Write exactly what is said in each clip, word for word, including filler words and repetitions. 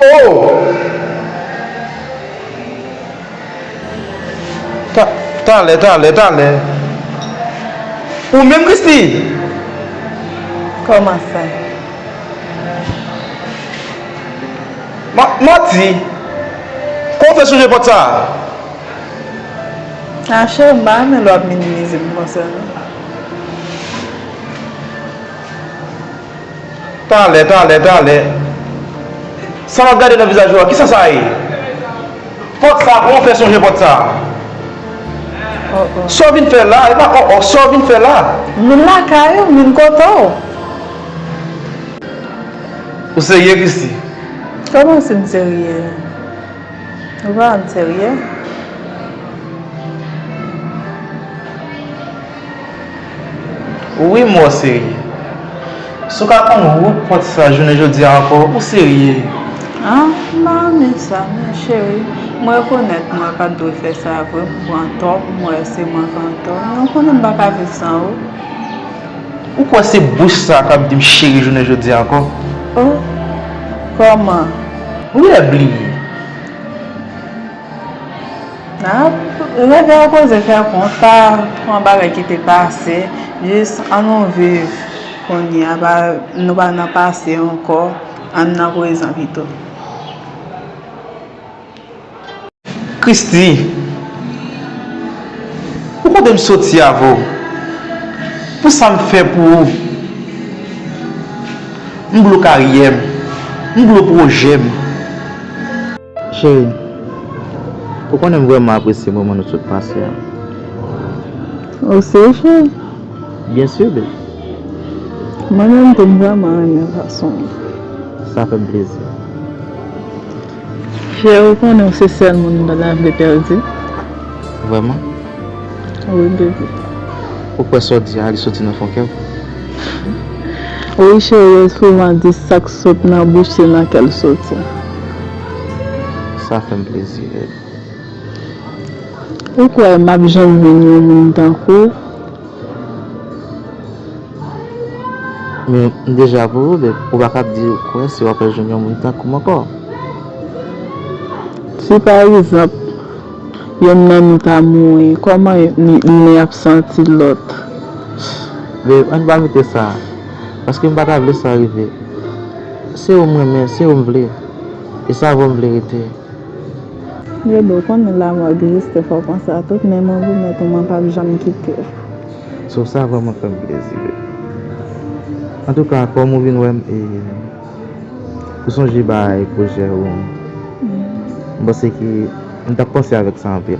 Oh! Ta-, talè, talè, talè. Ou menm, Christy? Kòman sa? Ma-, manti. Kòman w fè sonje pòt sa a? A, cheri, m pa renmen lè w ap minimize m konsa, non. Talè, talè, talè. Sa m ap gade nan vizaj ou a, kisa sa ye? Pòt sa, kòman w fè sonje pòt sa? Oh, oh. Sa w vin fè la? E pa oh, oh, sa w vin fè la? M vin lakay ou, m vin kote w. Ou serye, Christy? Kòman si m serye? Ou pa wè m serye? Wi, m wè w serye. Si w ka konn wout pòt sa jounen jodi a ankò, ou serye. Ah, m pa renmen sa, men cheri, m rekonèt mwen pa t dwe fè sa vre, m pran tò, m wè se mwen k an tò, men ou konnen m pa ka viv san ou. Ou kwè se bouch sa k ap di m cheri jounen jodi a ankò? Oh, kòman? Ou genlè bliye. Ap rete repoze fè kont, pa pran bagay ki te pase, jis ann nou viv kounye a, pa, nou pa nan pase ankò, ann nan prezan pito. Christy, ou kote m soti avè w? Pou sa m fè pou ou? M blow karyè m. M blow pwojè m. Cheri, ou konnen m vrèman apresye moman nou sot pase a. Ou serye, cheri? Byen si, baby. Mwen menm tou, m vrèman renmen fason w ye. Sa fè m plezi. Cheri, ou konnen w se sèl moun m pa ta vle pèdi. Vrèman? Wi, baby. Ou kwè sa w di a, li soti nan fon kè w? Wi, cheri, yo souvan di sa k sot nan bouch, se nan kè l soti. Sa fè m plezi, baby. Ou kwè m ap janm jwenn yon moun tankou w? Men m deja pou ou, baby. Ou pa ka ap di ou kwè si w ap jwenn yon moun tankou m ankò. Si pa egzanp, yonn nan nou ta mouri, kòman li, li ap santi lòt? Baby, ann pa mete sa. Paske m pa ta vle sa rive. Se ou m renmen, se ou m vle. E se avè w m vle rete. Bebe, ou konnen lanmò egziste, fò w panse a tout, men mwen pwomèt ou mwen p ap janm kite w. So, sa vrèman fè m plezi, bebe. Antouka, kòm ou vin wè m, e, ou sonje bay pwojè ou, m panse ke m t ap panse avèk sa anpil.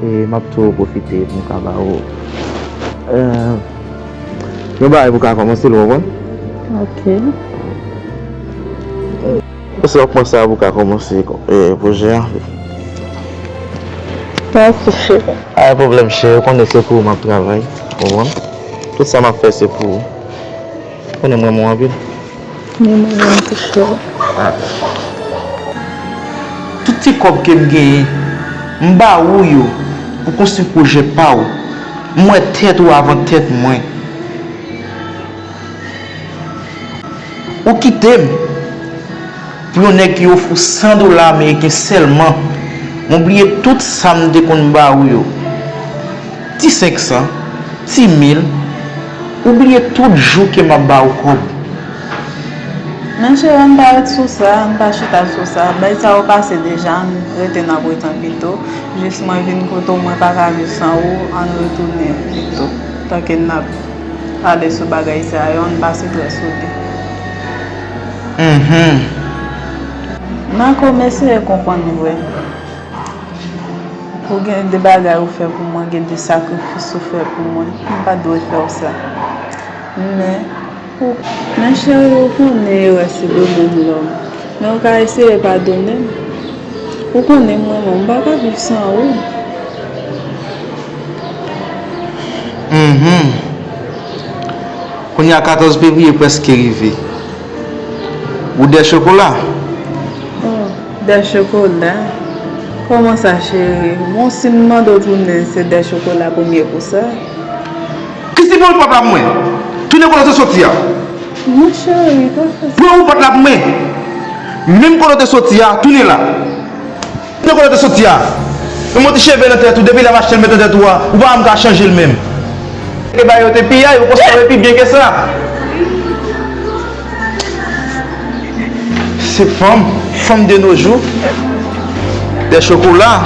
E m ap tou pwofite pou m ka ba ou, eh, yon bagay pou w ka kòmanse l, ou konprann? Ok. Paske w ap panse a pou w ka kòmanse, eh, pwojè a. Mèsi, cheri. Pa gen pwoblèm, cheri. Ou konnen se pou ou m ap travay, ou konprann? Tout sa m ap fè, se pou ou. Ou konnen m renmen w anpil. Ni mwen menm tou, cheri. Tout ti kòb ke m genyen, m ba ou yo pou konstwi pwojè pa w. M wè tèt ou avan tèt mwen. Ou kite m pou yon nèg ki ofri w san dola ameriken sèlman. M bliye tout sa m te konn ba ou yo. Ti senk san, ti mil, ou bliye tout jou ke m ap ba ou kòb. Men cheri, ann pa ret sou sa, ann pa chita sou sa. Bagay sa yo pase deja, ann rete nan prezan pito. Jis mwen vin kote w, mwen pa ka viv san ou, ann retounen pito. Tanke n ap pale sou bagay sa yo, ann pa sitre sou li. Mhm. Marco, m eseye konprann ou vre. Ou gen de bagay ou fè pou mwen, gen de sakrifis ou fè pou mwen. M pa t dwe fè w sa. Men, Ou, men cheri, ou konnen erè se domèn lòm. Men ou ka eseye padone m. Ou konnen m renmen w, m pa ka viv san ou. Mhm. Kounye a katòz fevriye prèske rive. Ou dè chokola? Oh, dè chokola? Kòman sa, cheri? Bon, si m mande w tounen, se dè chokola premye kou sa? Ki si bon pòt la pou mwen? Tounen kote w te soti a. Non, cheri, pa fè sa. Pran ou pòt la pou mwen. Menm kote w te soti a, tounen la. Tounen kote w te soti a. Yon ti cheve nan tèt ou, depi lè m achte l met nan tèt ou a, ou pa janm ka chanje l menm. E ba yo te piyay, ou konsa yo pi byen ke sa. Se fanm, fanm de nos jours. Des chocolats.